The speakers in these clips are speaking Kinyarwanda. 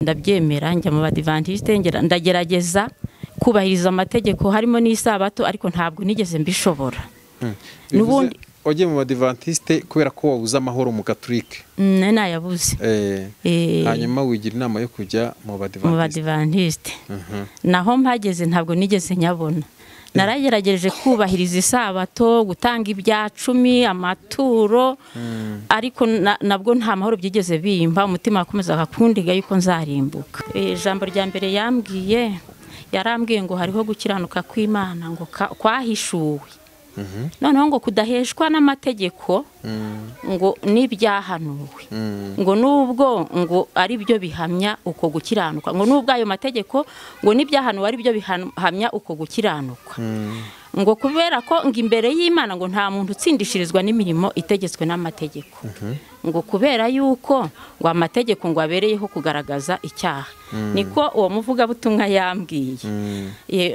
Ndabyemera njya mu Badivantiste, ndagerageza kubahiriza amategeko harimo n'isabato, ariko ntabwo nigeze mbishobora. N'ubundi wagiye mu Badivantiste kubera ko wabuze amahoro mu Katolike? Nayabuze. Hanyuma wigira inama yo kujya mu Badivantiste. Naho mpageze ntabwo nigeze nyabona. Naragerageje kubahiriza isabato, gutanga ibya cumi, amaturo, ariko nabwo nta mahoro byigeze bimpa. Umutima wakomezaga kundiga yuko nzarimbuka. Ijambo rya mbere yambwiye, yarambwiye ngo hariho gukiranuka kw'Imana ngo kwahishuwe, noneho ngo kudaheshwa n'amategeko, ngo n'ibyahanuwe, ngo nubwo ngo ari byo bihamya uko gukiranuka, ngo nubwo ayo mategeko ngo n'ibyahanuwe ari byo bihamya uko gukiranuka, ngo kubera ko ngo imbere y'Imana ngo nta muntu utsindishirizwa n'imirimo itegetswe n'amategeko, ngo kubera yuko ngo amategeko ngo abereyeho kugaragaza icyaha. Niko uwo muvugabutumwa yambwiye.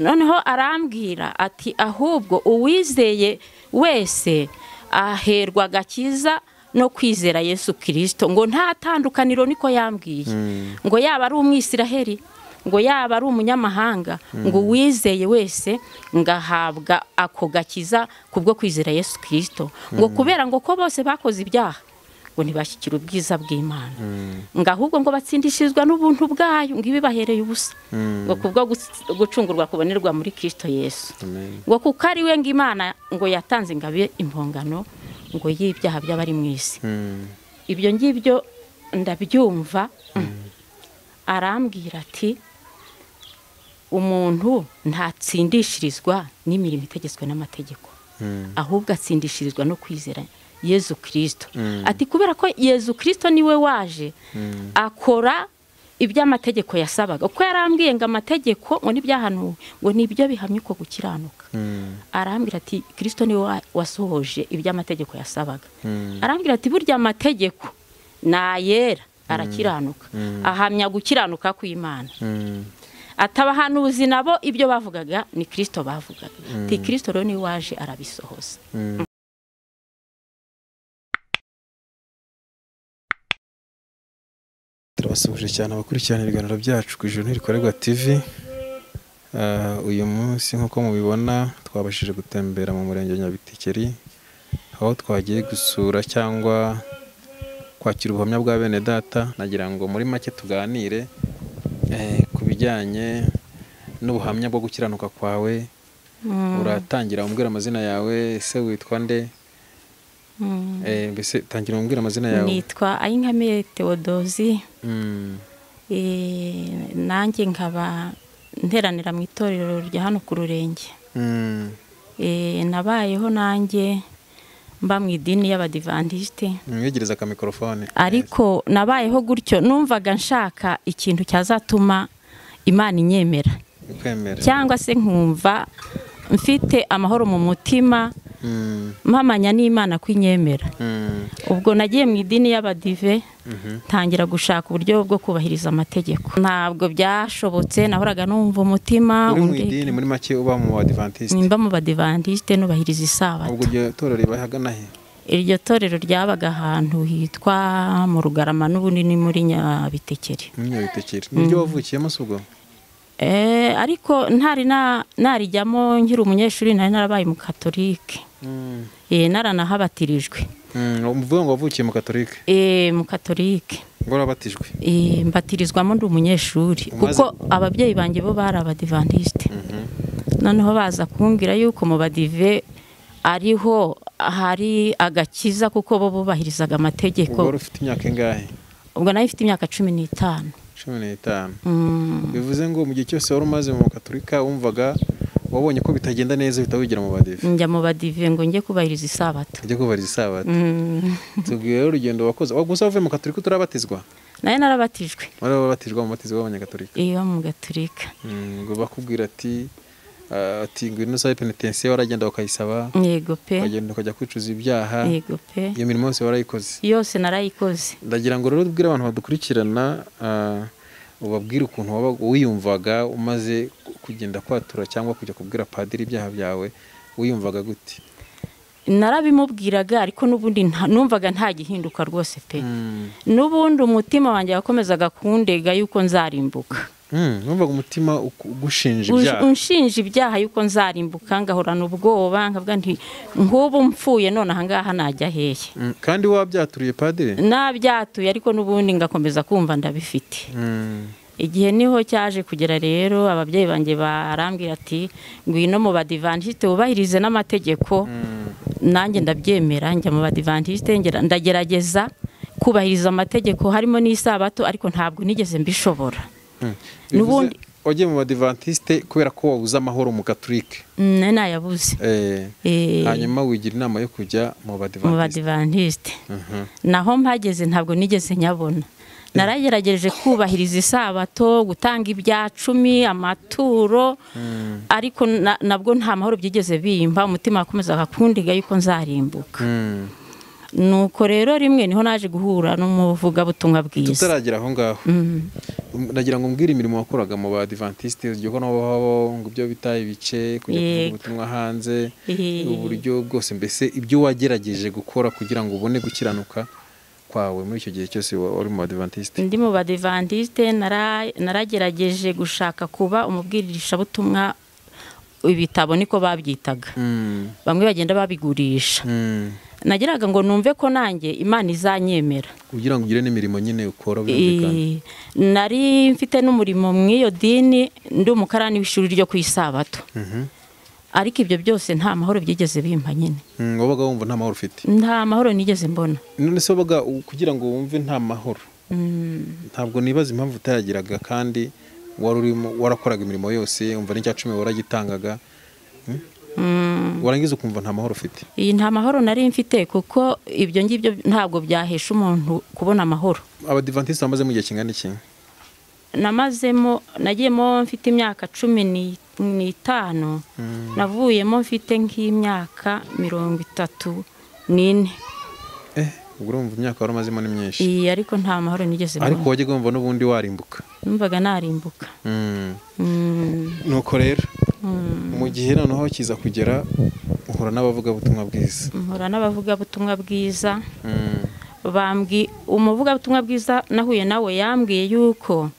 Noneho arambwira ati ahubwo uwizeye wese aherwa agakiza no kwizera Yesu Kristo, ngo nta tandukaniro. Niko yambwiye, ngo yaba ari umwisiraheli, ngo yaba ari umunyamahanga, ngo uwizeye wese ngahabwa ako gakiza kubwo kwizera Yesu Kristo, ngo kubera ngo ko bose bakoze ibyaha ngo ntibashyikire ubwiza bw'Imana, ngo ahubwo ngo batsindishirizwa n'ubuntu bwayo, ngo ibibahereye ubusa, ngo kubwo gucungurwa kubonerwa muri Kristo Yesu, ngo kuko ari we ngo Imana ngo yatanze ingabe impongano ngo y'ibyaha by'abari mu isi. Ibyo ngibyo ndabyumva. Arambwira ati umuntu ntatsindishirizwa n'imirimo itegetswe n'amategeko, ahubwo atsindishirizwa no kwizera Yesu Kristo. Ati kubera ko Yesu Kristo niwe waje akora ibyo amategeko yasabaga. Uko yarambwiye ngo amategeko ngo n'ibyahanuwe ngo nibyo bihamya uko gukiranuka. Arambwira ati Kristo niwe wasohoje ibyo amategeko yasabaga. Arambwira ati burya amategeko nayera arakiranuka, ahamya gukiranuka kw'Imana. Atabahanuzi nabo ibyo bavugaga ni Kristo bavugaga. Ati Kristo rero niwe waje arabisohoza. Turabasuhuje cyane abakurikirana ibiganiro byacu ku Ijuru Ntirikorerwa TV. Uyu munsi nk'uko mubibona twabashije gutembera mu murenge wa Nyabitekeri, aho twagiye gusura cyangwa kwakira ubuhamya bwa bene data. Nagira ngo muri make tuganire ku bijyanye n'ubuhamya bwo gukiranuka kwawe. Uratangira umbwira amazina yawe, ese witwa nde? Mbese tangira umbwira amazina yawe. Nitwa Ayinkamiye Theodosie. Nanjye nkaba nteranira mu itorero rya hano ku Rurenge. Nabayeho nanjye mba mu idini y'Abadivantiste. Mwegereza ka microphone. Ariko nabayeho gutyo numvaga nshaka ikintu cyazatuma Imana inyemera, cyangwa se nkumva mfite amahoro mu mutima, mpamanya n'Imana kwinyemera. Ubwo nagiye mu idini y'Abadive, ntangira gushaka uburyo bwo kubahiriza amategeko. Ntabwo byashobotse, nahoraga numva umutima. Uri mu idini muri make uba mu Badivantiste? Nimba mu Badivantiste nubahiriza isabato. Ubwo iryo torero ribahagana he? Iryo torero ryabaga ahantu hitwa mu Rugarama, n'ubundi ni muri Nyabitekeri. Nyabitekeri. Niryo wavukiyemo se ubwo? Ariko ntari narijyamo nkiri umunyeshuri, nari narabaye mu Katolike. Naranahabatirijwe. Umuvuga ngo wavukiye mu Katolike? Mu Katolike. Ngo warabatijwe? Mbatirizwamo ndi umunyeshuri, kuko ababyeyi banjye bo bari Abadivantiste. Noneho baza kumbwira yuko mu Badive ariho hari agakiza, kuko bo bubahirizaga amategeko. Ubwo ufite imyaka ingahe? Ubwo nayo ifite imyaka 15. 15. Bivuze ngo mu gihe cyose wari umaze mu Katolika wumvaga wabonye ko bitagenda neza bitawigira mu Badive. Njya mu Badive ngo njye kubahiriza isabato. Njye kubahiriza isabato. Tubwiye rero urugendo wakoze. Gusa wavuye mu Katolika utarabatizwa? Nayo narabatijwe. Warabatijwe mu batizo w'Abanyakatolika? Iyo mu Gatolika. Ngo bakubwira ati ngwino usabe penitensiyo, waragenda ukayisaba? Yego pe. Ukagenda ukajya kwicuza ibyaha? Yego pe. Iyo mirimo yose warayikoze? Yose narayikoze. Ndagira ngo rero ubwire abantu badukurikirana, ubabwire ukuntu wiyumvaga umaze kugenda kwatura cyangwa kujya kubwira padiri ibyaha byawe, wiyumvaga gute? Narabimubwiraga ariko n'ubundi numvaga nta gihinduka rwose pe. N'ubundi umutima wanjye wakomezaga kundega yuko nzarimbuka. Numvaga umutima ugushinja ibyaha. Unshinja ibyaha yuko nzarimbuka, ngahorana ubwoba nkavuga nti nk'ubu mpfuye none aha ngaha najya hehe? Kandi wabyaturiye padiri? Nabyatuye ariko n'ubundi ngakomeza kumva ndabifite. Igihe niho cyaje kugera rero ababyeyi banjye barambwira ati ngwino mu Badivantiste wubahirize n'amategeko. Nanjye ndabyemera njya mu Badivantiste ndagerageza kubahiriza amategeko harimo n'isabato ariko ntabwo nigeze mbishobora. N'ubundi wagiye mu Badivantiste kubera ko wabuze amahoro mu Katolike? Nayabuze. Hanyuma wigira inama yo kujya mu Badivantiste. Mu Badivantiste. Naho mpageze ntabwo nigeze nyabona. Naragerageje kubahiriza isabato, gutanga ibya cumi, amaturo, ariko nabwo nta mahoro byigeze bimpa, umutima wakomezaga kundiga yuko nzarimbuka. Nuko rero rimwe niho naje guhura n'umuvugabutumwa bwiza. Tutaragera aho ngaho, nagira ngo mbwire imirimo wakoraga mu Badivantiste, ugiye ko nabo ngo ibyo bita ibice, kujya kuvuga ubutumwa hanze, uburyo bwose mbese ibyo wagerageje gukora kugira ngo ubone gukiranuka kwawe muri icyo gihe cyose wari mu Badivantiste. Ndi mu Badivantiste naragerageje gushaka kuba umubwirishabutumwa, ibitabo niko babyitaga, bamwe bagenda babigurisha. Nagiraga ngo numve ko nanjye Imana izanyemera kugira ngo ugire n'imirimo nyine ukora birumvikana. Nari mfite n'umurimo mw'iyo dini, ndi umukarani w'ishuri ryo ku isabato. Ariko ibyo byose nta mahoro byigeze bimpa nyine. Wabaga wumva nta mahoro ufite? Nta mahoro nigeze mbona. None se wabaga kugira ngo wumve nta mahoro, ntabwo nibaza impamvu utayagiraga kandi wari urimo warakoraga imirimo yose, umva n'icya cumi waragitangaga, warangiza ukumva nta mahoro ufite? Iyi nta mahoro nari mfite kuko ibyo ngibyo ntabwo byahesha umuntu kubona amahoro. Abadivantiste bamaze mu gihe kingana iki? Namazemo, nagiyemo mfite imyaka 15, navuyemo mfite nk'imyaka 34. Ubwo urumva imyaka wari umazemo ni myinshi. Iyi ariko nta mahoro nigeze mbona. Ariko wajyaga wumva n'ubundi warimbuka? Numvaga narimbuka. Nuko rero mu gihe noneho kiza kugera uhura n'abavugabutumwa bwiza. Mpura n'abavugabutumwa bwiza. Bambwi umuvugabutumwa bwiza nahuye nawe yambwiye yuko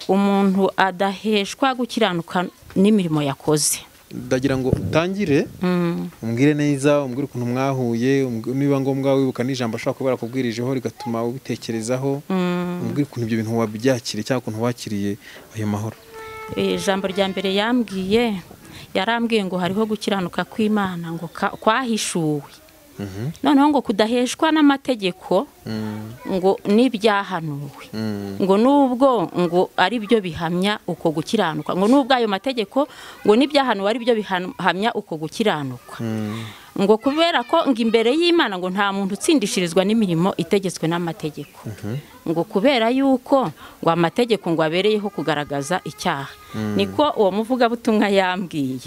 umuntu adaheshwa gukiranuka n'imirimo yakoze. Ndagira ngo utangire umbwire neza, umbwire ukuntu mwahuye, niba ngombwa wibuka n'ijambo ashobora kuba yarakubwirijeho rigatuma ubitekerezaho, umbwire ukuntu ibyo bintu wabyakiriye cyangwa ukuntu wakiriye ayo mahoro. Ijambo rya mbere yambwiye, yarambwiye ngo hariho gukiranuka kw'Imana ngo kwahishuwe. Noneho ngo kudaheshwa n'amategeko ngo n'ibyahanuwe, ngo nubwo ngo ari byo bihamya uko gukiranuka, ngo nubwo ayo mategeko ngo n'ibyahanuwe ari byo bihamya uko gukiranuka, ngo kubera ko ngo imbere y'Imana ngo nta muntu utsindishirizwa n'imirimo itegetswe n'amategeko, ngo kubera yuko ngo amategeko ngo abereyeho kugaragaza icyaha. Niko uwo muvugabutumwa yambwiye.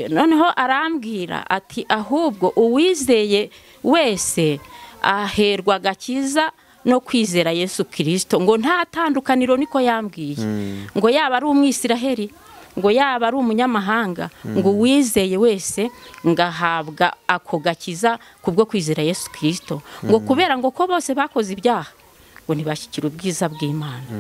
Noneho arambwira ati ahubwo uwizeye wese aherwa agakiza no kwizera Yesu Kristo, ngo nta tandukaniro. Niko yambwiye, ngo yaba ari umwisiraheli, ngo yaba ari umunyamahanga, ngo uwizeye wese ngahabwa ako gakiza kubwo kwizera Yesu Kristo, ngo kubera ngo ko bose bakoze ibyaha ngo ntibashyikire ubwiza bw'Imana,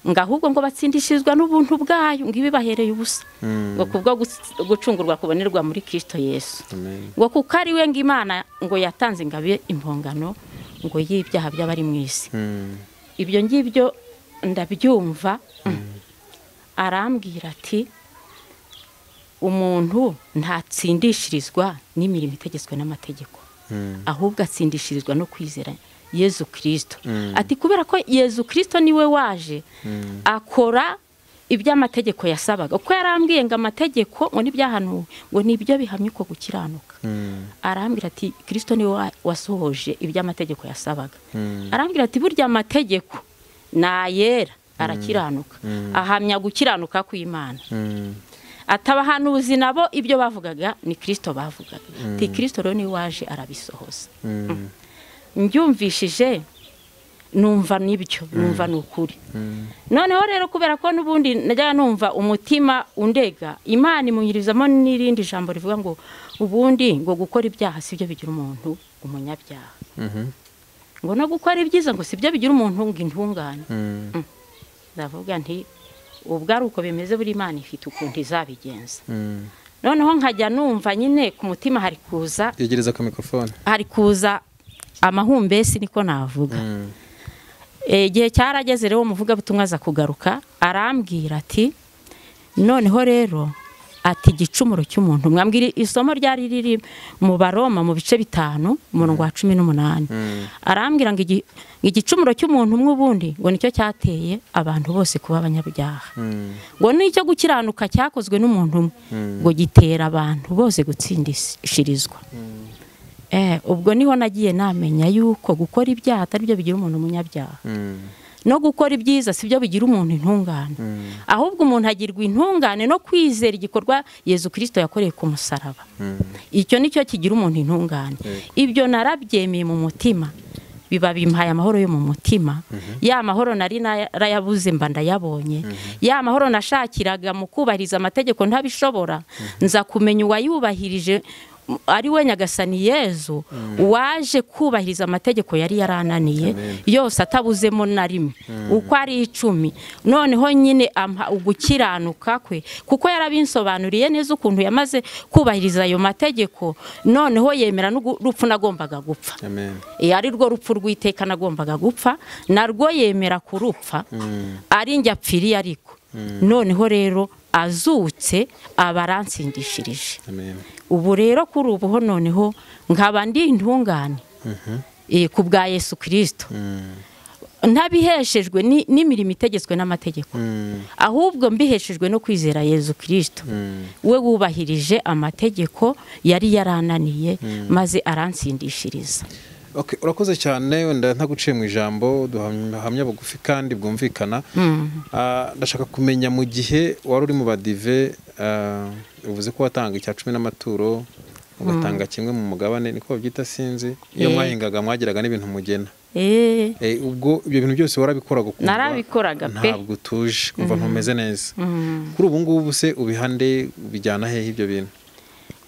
ngo ahubwo ngo batsindishirizwa n'ubuntu bwayo, ngo ibibahereye ubusa, ngo kubwo gucungurwa kubonerwa muri Kristo Yesu, ngo kuko ari we ngo Imana ngo yatanze ingabe impongano ngo y'ibyaha by'abari mu isi. Ibyo ngibyo ndabyumva. Arambwira ati umuntu ntatsindishirizwa n'imirimo itegetswe n'amategeko, ahubwo atsindishirizwa no kwizera Yesu Kristo. Ati kubera ko Yesu Kristo niwe waje akora ibyo amategeko yasabaga, uko yarambwiye ngo amategeko ngo n'ibyahanuwe ngo nibyo bihamya uko gukiranuka. Arambwira ati Kristo niwe wasohoje ibyo amategeko yasabaga. Arambwira ati burya amategeko nayera arakiranuka, ahamya gukiranuka kw'Imana. Atabahanuzi nabo ibyo bavugaga ni Kristo bavugaga. Ati Kristo rero niwe waje arabisohoza. Mbyumvishije Numva nibyo, numva ni ukuri. Noneho rero kubera ko n'ubundi najyaga numva umutima undega, Imana imunyirizamo n'irindi jambo rivuga ngo ubundi ngo gukora ibyaha sibyo bigira umuntu umunyabyaha, ngo no gukora ibyiza ngo sibyo bigira umuntu ngo intungane. Ndavuga nti ubwo ari uko bimeze, buri Imana ifite ukuntu izabigenza. Noneho nkajya numva nyine ku mutima hari kuza, yegereza ka microphone, hari kuza amahumbesi, niko navuga. Igihe cyarageze rero umuvugabutumwa aza kugaruka arambwira ati noneho rero ati igicumuro cy'umuntu, mwambwira isomo ryari riri mu Baroma mu bice 5 umurongo wa 18. Arambwira ngo igicumuro cy'umuntu umwe ubundi ngo nicyo cyateye abantu bose kuba abanyabyaha, ngo nicyo gukiranuka cyakozwe n'umuntu umwe ngo gitera abantu bose gutsindishirizwa. Ubwo niho nagiye namenya yuko gukora ibyaha atari byo bigira umuntu umunyabyaha, no gukora ibyiza sibyo bigira umuntu intungane, ahubwo umuntu agirwa intungane no kwizera igikorwa Yezu Kristo yakoreye ku musaraba. Icyo nicyo kigira umuntu intungane. Ibyo narabyemeye mu mutima, biba bimpaye amahoro yo mu mutima. Ya mahoro nari narayabuze mba ndayabonye, ya mahoro nashakiraga mu kubahiriza amategeko ntabishobora, nza kumenya uwayubahirije ari we Nyagasani Yezu, waje kubahiriza amategeko yari yarananiye yose atabuzemo na rimwe uko ari 10. Noneho nyine ampa ugukiranuka kwe, kuko yarabinsobanuriye neza ukuntu yamaze kubahiriza ayo mategeko. Noneho yemera n'urupfu nagombaga gupfa, ari rwo rupfu rw'iteka nagombaga gupfa, narwo yemera kurupfa ari njye apfiriye. Ariko noneho rero azutse abaransindishirije. Ubu rero kuri ubu ho noneho nkaba ndi intungane ku bwa Yesu Kristo, ntabiheshejwe n'imirimo itegetswe n'amategeko, ahubwo mbiheshejwe no kwizera Yesu Kristo, we wubahirije amategeko yari yarananiye maze aransindishiriza. Okay, urakoze cyane. Wenda ntaguciye mu ijambo, duhamya bugufi kandi bwumvikana. Ndashaka kumenya mu gihe wari uri mu badive, uvuze ko watanga icya 10 n'amaturo, ugatanga kimwe mu mugabane, niko babyita sinzi, iyo mwahingaga mwagiraga n'ibintu mugena. Ubwo ibyo bintu byose warabikoraga? Narabikoraga pe. Ntabwo utuje, kumva ntumeze neza. Kuri ubu ngubu se ubihande ubijyana hehe ibyo bintu?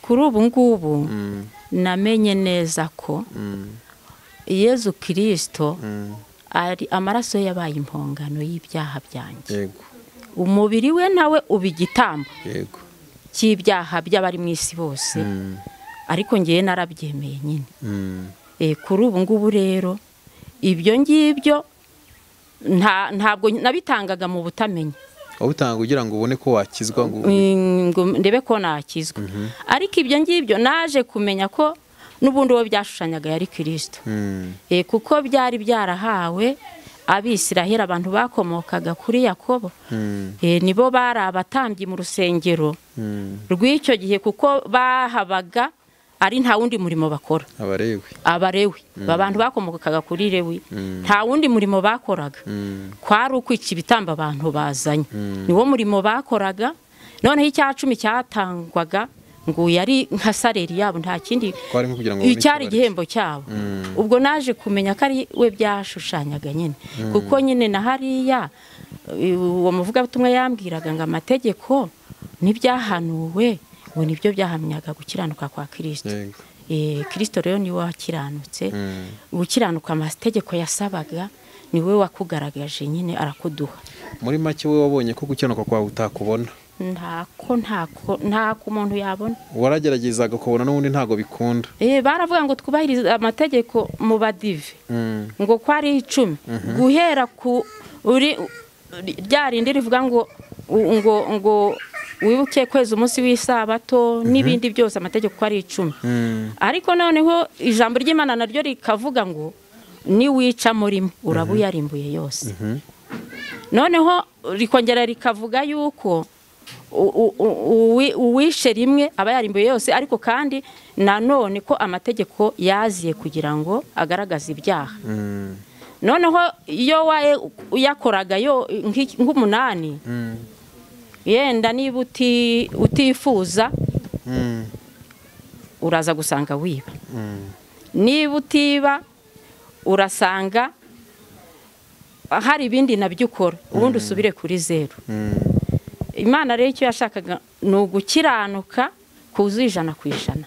Kuri ubu ngubu namenye neza ko Yezu Kristo ari amaraso ye yabaye impongano y'ibyaha byanjye. Umubiri we nawe uba igitambo cy'ibyaha by'abari mu isi bose, ariko ngiye narabyemeye nyine. Kuri ubu ngubu rero ibyo ngibyo ntabwo nabitangaga mu butamenya, wabitanga kugira ngo ubone ko wakizwa, ngo ndebe ko nakizwa. Ariko ibyo ngibyo naje kumenya ko n'ubundi uwo byashushanyaga yari Kristo. Kuko byari byarahawe Abisiraheli, abantu bakomokaga kuri Yakobo, nibo bari abatambyi mu rusengero rw'icyo gihe, kuko bahabaga ari nta wundi murimo bakora. Abarewi, abantu bakomokaga kuri Lewi, nta wundi murimo bakoraga, kwari ukwica ibitambo abantu bazanye, niwo murimo bakoraga. Noneho icya 10 cyatangwaga ngo yari nka saleri yabo, nta kindi icyari igihembo cyabo. Ubwo naje kumenya ko ari we byashushanyaga nyine, kuko nyine na hariya uwo muvugabutumwa yambwiraga ngo amategeko n'ibyahanuwe ngo nibyo byahamyaga gukiranuka kwa Kristo. Kristo rero niwe wakiranutse, gukiranuka amategeko yasabaga niwe wakugaragaje nyine arakuduha. Muri make we wabonye ko gukiranuka kwawe utakubona? Ntako umuntu yabona. Warageragezaga kubona n'ubundi ntago bikunda. Baravuga ngo twubahirize amategeko mu badive, ngo ko ari 10, guhera ku uri ryarindi rivuga ngo ngo ngo wibuke kweza umunsi w'isabato n'ibindi byose, amategeko ko ari 10. Ariko noneho ijambo ry'Imana naryo rikavuga ngo ni wica muri urabuyarimbuye yose. Noneho rikongera rikavuga yuko uwishe rimwe aba yarimbuye yose, ariko kandi nanone ko amategeko yaziye kugira ngo agaragaze ibyaha. Noneho iyo yakoraga yo nk'umunani, yenda niba utifuza uraza gusanga wiba, niba utiba urasanga hari ibindi nabyo ukora, ubundi usubire kuri zeru. Imana rero icyo yashakaga ni ugukiranuka kuzuye 100%,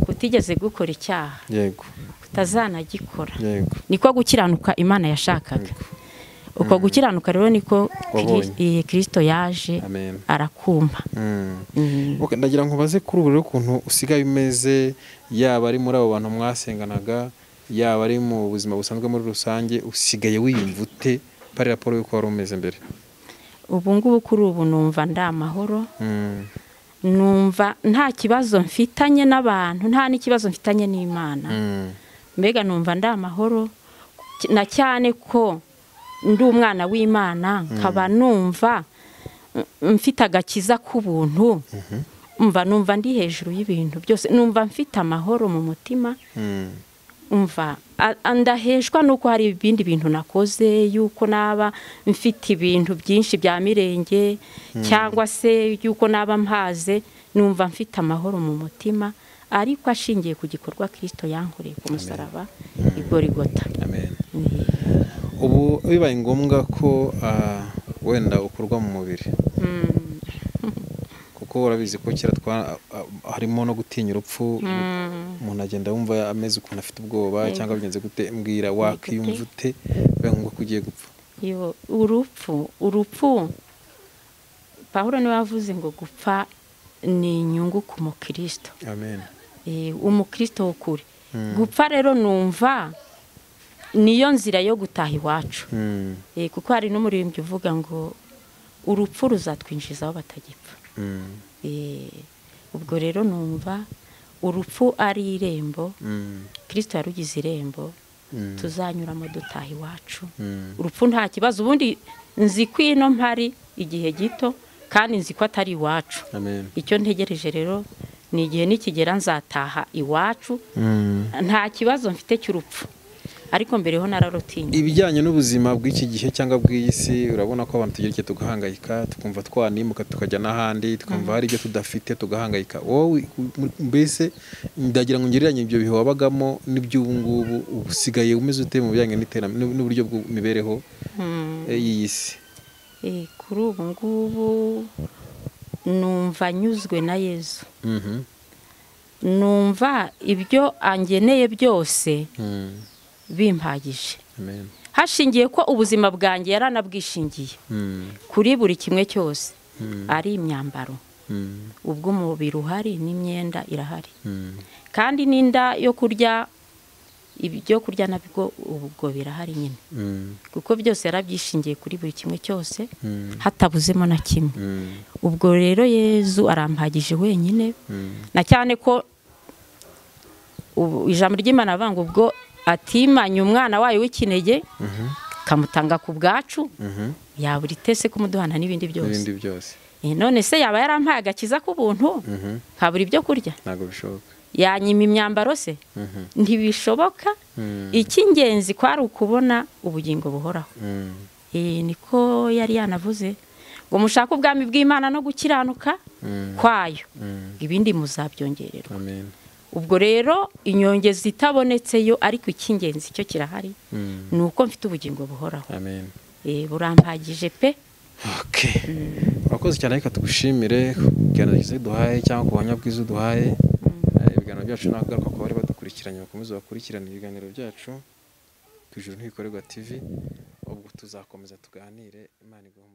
kutigeze gukora icyaha, yego, kutazanagikora. Yego, niko gukiranuka Imana yashakaga. Uko gukiranuka rero niko Kristo yaje arakumpa. Okay, ndagira ngo baze kuri ubu rero ukuntu usigaye umeze, yaba ari muri abo bantu mwasenganaga, yaba ari mu buzima busanzwe muri rusange, usigaye wiyumva ute pari raporo y'uko wari umeze mbere? Ubu ngubu kuri ubu numva ndi amahoro, numva nta kibazo mfitanye n'abantu, nta n'ikibazo mfitanye n'Imana. Mbega numva ndi amahoro, na cyane ko ndi umwana w'Imana, nkaba numva mfite agakiza k'ubuntu, umva numva ndi hejuru y'ibintu byose, numva mfite amahoro mu mutima. Umva andaheshwa nuko hari ibindi bintu nakoze, yuko naba mfite ibintu byinshi bya mirenge, cyangwa se yuko naba mpaze, numva mfite amahoro mu mutima, ariko ashingiye ku gikorwa Kristo yankoreye ku musaraba i Gorigota. Amen. Ubu bibaye ngombwa ko wenda ukorwa mu mubiri, kuko urabizi ko kera harimo no gutinya urupfu, umuntu agenda yumva ameze ukuntu afite ubwoba cyangwa bigenze gute, mbwira wakiyumva ute bibaye ngombwa ko ugiye gupfa? Yo, urupfu Pawulo niwe wavuze ngo gupfa ni inyungu ku mukristo. Amen. Umukristo w'ukuri. Gupfa rero numva niyo nzira yo gutaha iwacu. Kuko hari n'umuririmbyi uvuga ngo urupfu ruzatwinjiza aho batagipfa. Ubwo rero numva urupfu ari irembo, Kristo yarugize irembo, tuzanyuramo dutaha iwacu. Urupfu nta kibazo, ubundi nzi ko ino mpari igihe gito, kandi nzi ko atari iwacu. Icyo ntegereje rero ni igihe nikigera nzataha iwacu, nta kibazo mfite cy'urupfu. Ariko mbere ho nararutinye. Ibijyanye n'ubuzima bw'iki gihe cyangwa bw'iyi si, urabona ko abantu tugira igihe tugahangayika, tukumva twanimuka tukajya n'ahandi, tukumva hari ibyo tudafite tugahangayika. Wowe mbese ndagira ngo ngereranye ibyo bihe wabagamo n'iby'ubu ngubu, usigaye umeze ute mu bijyanye n'iterambere n'uburyo bw'imibereho y'iyi si? Kuri ubu ngubu numva nyuzwe na Yezu. Numva ibyo angeneye byose bimpagije. Amen. Hashingiye ko ubuzima bwanjye yaranabwishingiye kuri buri kimwe cyose, ari imyambaro, ubwo umubiri uhari n'imyenda irahari, kandi n'inda yo kurya, ibyo kurya nabwo ubwo birahari nyine, kuko byose yarabyishingiye kuri buri kimwe cyose, hatabuzemo na kimwe. Ubwo rero Yezu arampagije wenyine, na cyane ko ijambo ry'Imana avuga ngo ubwo atimanye umwana wayo w'ikinege kamutanga ku bwacu, yabura itese kumuduhana n'ibindi byose. None se yaba yarampaye agakiza k'ubuntu nkabura ibyo kurya? Ntabwo bishoboka. Yanyima imyambaro se? Ntibishoboka. Icy'ingenzi kwari ukubona ubugingo buhoraho. Niko yari yanavuze ngo mushake ubwami bw'Imana no gukiranuka kwayo, ibindi muzabyongererwa. Amen. Ubwo rero inyongeza itabonetse yo, ariko icy'ingenzi cyo kirahari, ni uko mfite ubugingo buhoraho. Amen. Burampagije pe. Okay. Urakoze cyane, reka tugushimire ku kiganiro cyiza duhaye cyangwa ku buhamya bwiza uduhaye. Ibiganiro byacu nagaruka ku bari badukurikiranye, bakomeze bakurikirane ibiganiro byacu ku Ijuru Ntibikorerwa TV. Ubwo tuzakomeza tuganire. Imana iguhe umugisha.